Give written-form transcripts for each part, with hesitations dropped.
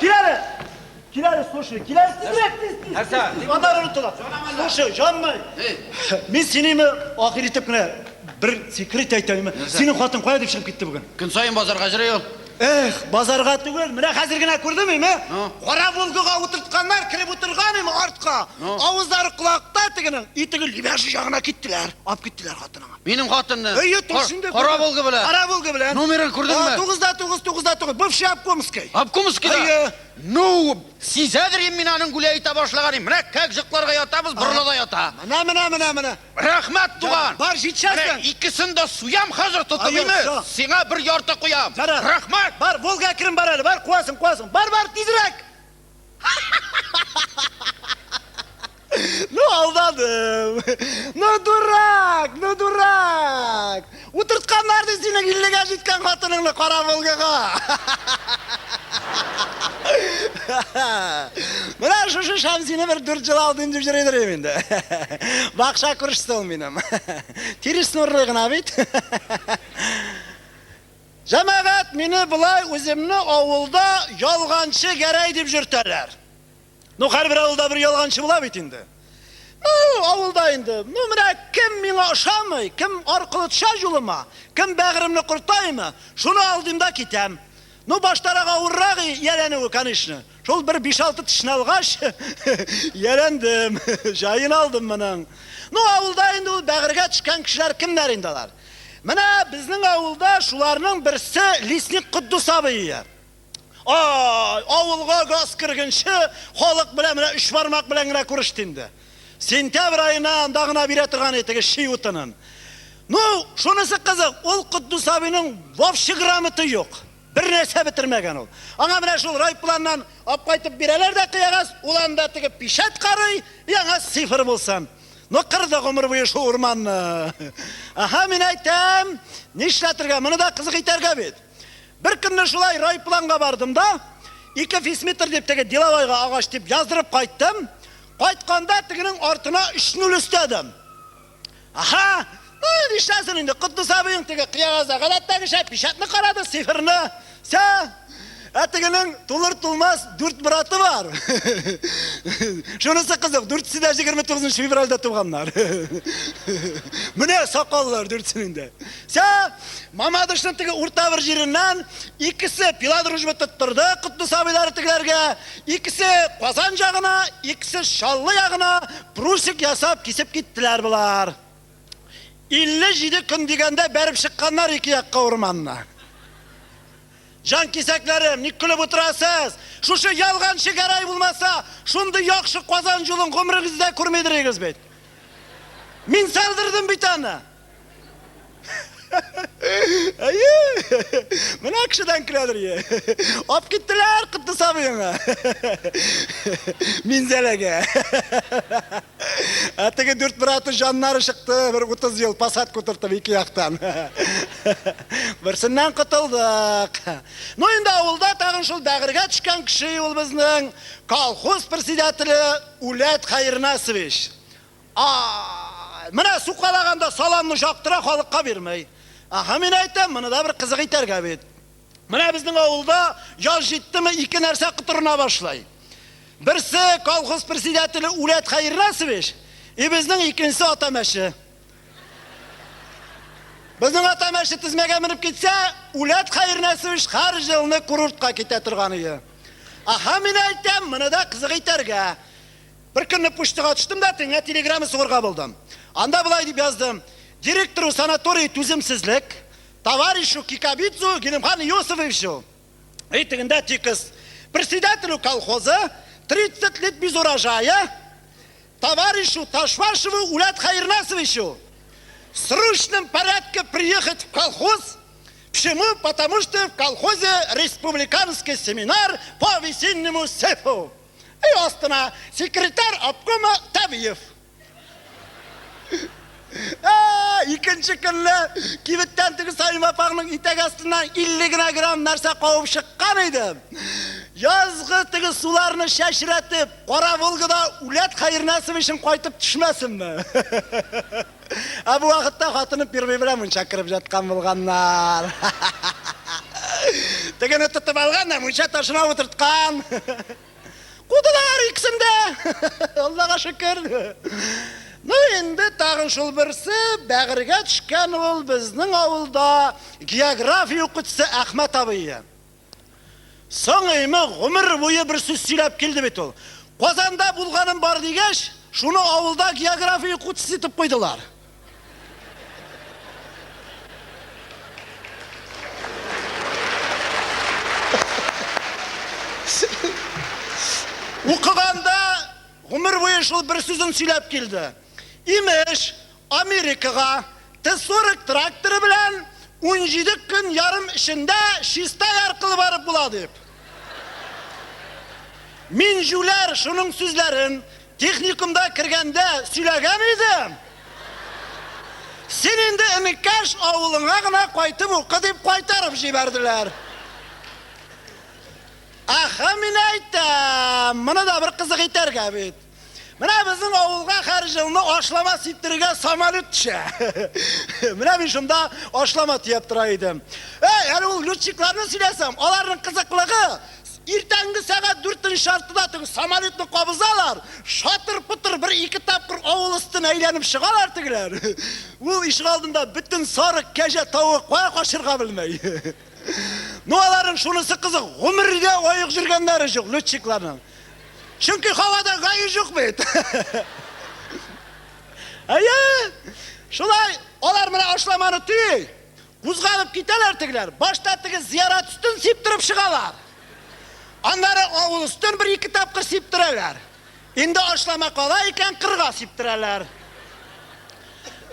Кил әле! Кил әле, слушай, кил әле, тизрәк, тиз, тиз. Нәрсә? Тиз, Аннары онытыла. Слушай, җанмай. Мин синеме ахир итеп кенә бер секрет әйтәйме? Синең хатын кая дип чыгып китте бүген? Көн саен базарга йөри ул. Эх, базарга түгел, менә хәзер генә күрдем име? Ну? Кара Волгага утыртканнар, кереп утырган име артка. Ну? Авызлары колакта тегенең, и теге Лебяжий ягына киттеләр. Алып киттеләр хатыныңа. Минем хатынны. Әйе, шунда. Кара Волга белән. Кара Волга белән. Номерын күрдеңме? 9 да 9, 9 да 9. Бывший обкомский. Обкомскийда. Әйе. Ну, сизәдер инде мин аның гүләй итә башлаган. Менә как җыкларга ятабыз, борыла да ята. Менә, менә, менә, менә. Рәхмәт, туган. Бар, җитшәсең. Менә икесен дә суям хәзер тотып Әйе, име. всё. Сиңа бер ярты куям. Ярар. Рәхмәт. Бар, Волга әкрен бар әле, бар, куасың, куасың. Бар, бар, тизрәк. Ну, алдадым. Ну, дурак, ну, дурак. Утыртканнар ди синең 50-гә җиткән хатыныңны Кара Волгага. Менә шушы Шәмсине бер 4 ел алдым дип йөри идем инде. Бакча күршесе ул минем. Тирес нурлы гына бит. Җәмәгать, мине болай үземне авылда ялганчы Гәрәй дип йөртәләр. Ну, һәрбер авылда бер ялганчы була бит инде. Ну, авылда инде. Ну, менә кем миңа ошамый, кем аркылы төшә юлыма, кем бәгыремне кортаймы, шуны алдым да китәм. Ну, баштарак авыррак ияләнүе, конечно. Шул бер 5-6 тешне алгач, ияләндем, җаен алдым моның. Ну, авылда инде ул бәгырьгә төшкән кешеләр кемнәр инде алар? Менә безнең авылда шуларның берсе лесник Котдус абый. Ай, авылга газ кергенче халык белән менә өч бармак белән генә күреште инде. Сентябрь аена анда гына бирә торган иде теге ши утынын. Ну, шунысы кызык, ул Котдус абыйның вообще грамоты юк. Бер нәрсә бетермәгән ул. Аңа менә шул райпланнан алып кайтып бирәләр дә кыягаз, ул анда теге печать карый, яңа цифр булсын. Ну, кырды гомер буе шул урманны. Аһа, мин әйтәм, нишләтергә, моны да кызык итәргә бит. Бер көнне шулай райпланга бардым да, 2 фисметр дип теге деловойга агач дип яздырып кайттым. Кайтканда тегенең артына 3-0 өстәдем. Аһа, ну, нишләсен инде, Котдус абыең теге кыягазда гадәттәгечә печатьне карады, цифрны. Сә, ә тегенең тулыр-тулмас 4 браты бар. Шунысы кызык, дүртесе дә 29 февральдә туганнар. Менә сакаллар дүртесенең дә. Сә, Мамадышның теге урта бер җиреннән икесе пила дружба тоттырды Котдус абыйлары тегеләргә, икесе Казан ягына, икесе Чаллы ягына прусик ясап кисеп киттеләр болар. 57 көн дигәндә бәреп чыкканнар ике якка урманны. Җан кисәкләрем, ник көлеп утырасыз? Шушы ялганчы Гәрәй булмаса, шундый яхшы Казан юлын гомерегездә күрмидер бит. Мин салдырдым бит аны. Әйе. Менә кешедән көләдер е. Алып киттеләр Котдус абыеңа. Минзәләгә. Ә теге дүрт браты җаннары чыкты, бер 30 ел посадка утыртып ике яктан. Берсеннән котылдык. Ну инде авылда тагын шул бәгырьгә төшкән кеше ул безнең колхоз председателе Үләт Хәернасович. Ай, менә сукалаганда саламны чактыра, халыкка бирмей. Аһа, мин әйтәм, моны да бер кызык итәргә бит. Менә безнең авылда яз җиттеме, ике нәрсә котырына башлый. Берсе колхоз председателе Үләт Хәернасович, и безнең икенчесе ата мәче. Безнең ата мәче тезмәгә менеп китсә, Үләт Хәернасович һәр елны курортка китә торган иде. Аһа, мин әйтәм, моны да кызык итәргә. Бер көнне почтага төштем дә, теңгә телеграмма сугырга булдым. Анда болай дип яздым: Директору санаторий түземсезлек, товарищу Кикабидзу Гилемхан Иосифовичу. И тегендә текст. Председателю колхоза 30 лет без урожая, товарищу Ташвашеву Улят Хайрнасовичу в срочном порядке приехать в колхоз. Почему? Потому что в колхозе республиканский семинар по весеннему сефу. И астына секретарь обкома Тавиев. Икенче көнне кибеттән теге Саим апаңның итәк астыннан 50 генә грамм нәрсә кабып чыккан идем. Язгы теге суларны чәчрәтеп, Кара Волгада Үләт Хәернасов өчен кайтып төшмәсенме? Ә бу вакытта хатыны первый белән мунча кереп яткан булганнар. Тегене тотып алган да мунча ташына утырткан. Кудылар икесен дә. Аллага шөкер. Ну инде тагын шул берсе бәгырьгә төшкән ул безнең авылда география укытучысы Әхмәт абый. Соң име гомер буе бер сүз сөйләп килде бит ул. Казанда булганым бар дигәч, шуны авылда география укытучысы итеп куйдылар. Укыганда гомер буе шул бер сүзен сөйләп килде. Имеш, Америкага Т-40 тракторы белән 17 көн ярым эчендә Чистай аркылы барып була дип. Мин җүләр шуның сүзләрен техникумда кергәндә сөйләгән идем. Син инде энекәш авылыңа гына кайтып укы дип кайтарып җибәрделәр. Әхә, мин әйтәм, моны да бер кызык итәргә бит. Менә безнең авылга һәр елны ашлама сиптерергә самолет төшә. Менә мин шунда ашлама төяп тора идем. Әй, әле ул летчикларны сөйләсәм, аларның кызыклыгы, иртәнге сәгать дүртенче яртыда теге самолетны кабызалар, шатыр-пытыр бер-ике тапкыр авыл өстен әйләнеп чыгалар тегеләр. Ул ишегалдында бөтен сарык, кәҗә, тавык кая качырга белмәй. Ну, аларның шунысы кызык, гомергә аек йөргәннәре юк летчикларның. Чөнки һавада гаи юк бит. Әйе, шулай алар менә ашламаны төйи. Кузгалып китәләр тегеләр. Башта теге зиярат өстен сиптереп чыгалар. Аннары авыл өстен бер-ике тапкыр сиптерәләр. Инде ашлама кала икән, кырга сиптерәләр.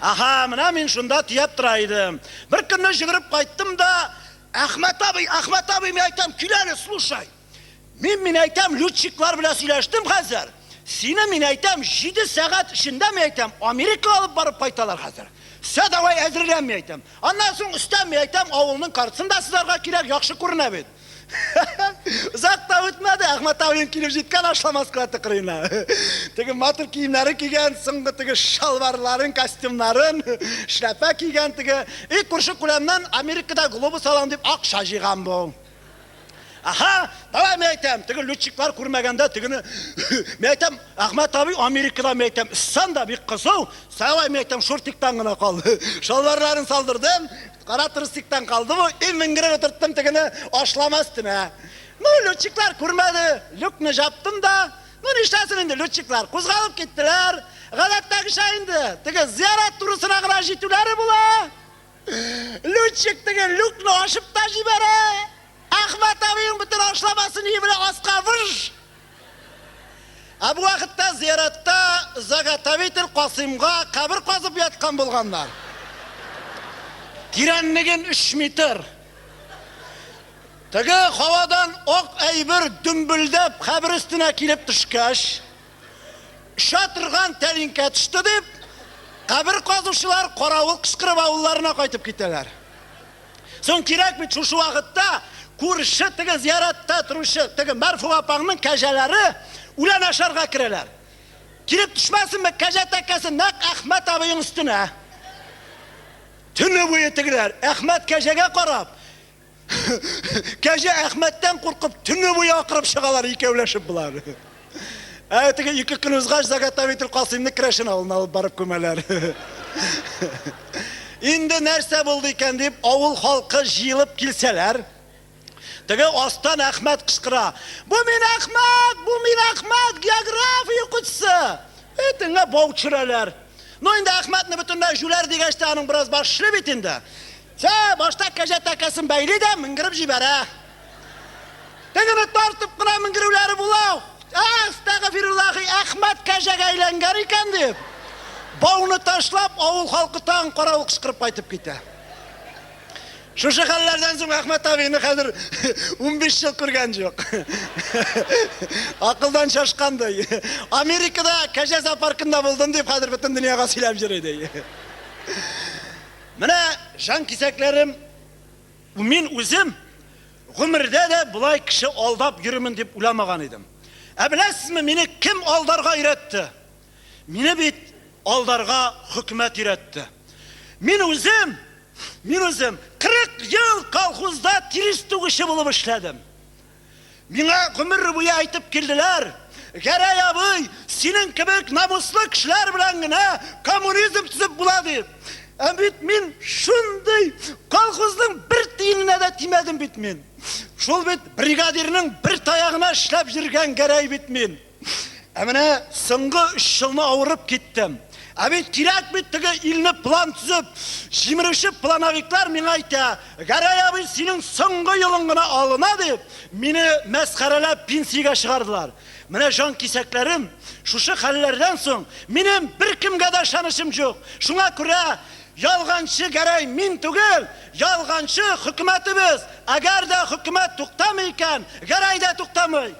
Аһа, менә мин шунда төяп тора идем. Бер көнне җөгереп кайттым да, Әхмәт абый, Әхмәт абый, мин әйтәм, кил әле, слушай. Мин, мин әйтәм, летчиклар белән сөйләштем хәзер. Сине, мин әйтәм, җиде сәгать эчендә, мин әйтәм, Америкага алып барып кайталар хәзер. Всё, давай, әзерлән, мин әйтәм. Аннан соң өстән, мин әйтәм, авылның картасын да сызарга кирәк, яхшы күренә бит. Озак та үтмәде, Әхмәт абыем килеп җиткән ашлама склады кырыена. Теге матур киемнәрен кигән, соңгы теге шалбарларын, костюмнарын, шляпа кигән теге. И күрше-күләмнән Америкада глобус алам дип акча җыйган бу. Аһа, давай мин әйтәм, теге летчиклар күрмәгәндә тегене, мин әйтәм, Әхмәт абый Америкада, мин әйтәм, сан да бик кызу, давай мин әйтәм, шортиктан гына кал. Шалбарларын салдырдым, кара трусиктан калды бу, и менгереп утырттым тегене ашлама өстенә. Ну, летчиклар күрмәде, люкны жаптым да, ну нишләсен инде летчиклар, кузгалып киттеләр. Гадәттәгечә инде, теге зиярат турысына гына җитүләре була. Летчик теге люкны ачып та җибәрә. Әхмәт абыең бөтен ашламасын өе белән аска выж! Ә бу вакытта зиратта заготовитель Касыймга кабер казып яткан булганнар. Тирәнлеген өч метр. Теге һавадан ак әйбер дөмбелдәп кабер өстенә килеп төшкәч, Оча торган тәлинкә төште дип, кабер казучылар каравыл кычкырып авылларына кайтып китәләр. Соң кирәк бит шушы вакытта күрше теге зияратта торучы теге Мәрфуга апаңның кәҗәләре үлән ашарга керәләр. Килеп төшмәсенме кәҗә тәкәсе нәкъ Әхмәт абыең өстенә. Төне буе тегеләр Әхмәт кәҗәгә карап, Кәҗә Әхмәттән куркып, төне буе акырып чыгалар икәүләшеп болар. Ә теге ике көн узгач, заготовитель Касыймны Керәшен авылына алып барып күмәләр. Инде нәрсә булды икән дип, авыл халкы җыелып килсәләр, теге астан Әхмәт кычкыра. Бу мин Әхмәт, бу мин Әхмәт, география укытучысы. Этеңә бау төшерәләр. Ну инде Әхмәтне бөтенләй җүләр дигәч тә аның бераз баш эшли бит инде. Сә, башта кәҗә тәкәсен бәйли дә менгереп җибәрә. Тегене тартып кына менгерүләре була. Әстәгъфируллахи, Әхмәт кәҗәгә әйләнгән икән дип, бауны ташлап, авыл халкы тагын каравыл кычкырып кайтып китә. Шушы хәлләрдән соң Әхмәт абыйны хәзер 15 ел күргән юк. Акылдан шашкан ди. Америкада кәҗә зоопаркында булдым дип хәзер бөтен дөньяга сөйләп йөри ди. Менә, җан кисәкләрем, мин үзем гомердә дә болай кеше алдап йөримен дип уйламаган идем. Ә беләсезме, мине кем алдарга өйрәтте? Мине бит алдарга хөкүмәт өйрәтте. Мин үзем, мин үзем 40 40 ел колхозда тирес түгүче булып эшләдем. Миңа гомер буе әйтеп килделәр, Гәрәй абый, синең кебек намуслы кешеләр белән генә коммунизм төзеп була дип. Ә бит мин шундый колхозның бер тиененә дә тимәдем бит мин. Шул бит бригадирның бер таягына эшләп йөргән Гәрәй бит мин. Ә менә соңгы өч елны авырып киттем. Ә бит кирәк бит теге илне план төзеп, җимерүче плановиклар миңа әйтә, Гәрәй абый, синең соңгы елың гына алына дип, мине мәсхәрәләп пенсиягә чыгардылар. Менә җан кисәкләрем, шушы хәлләрдән соң минем беркемгә дә ышанычым юк. Шуңа күрә ялганчы Гәрәй мин түгел, ялганчы хөкүмәтебез. Әгәр дә хөкүмәт туктамый икән, Гәрәй дә туктамый.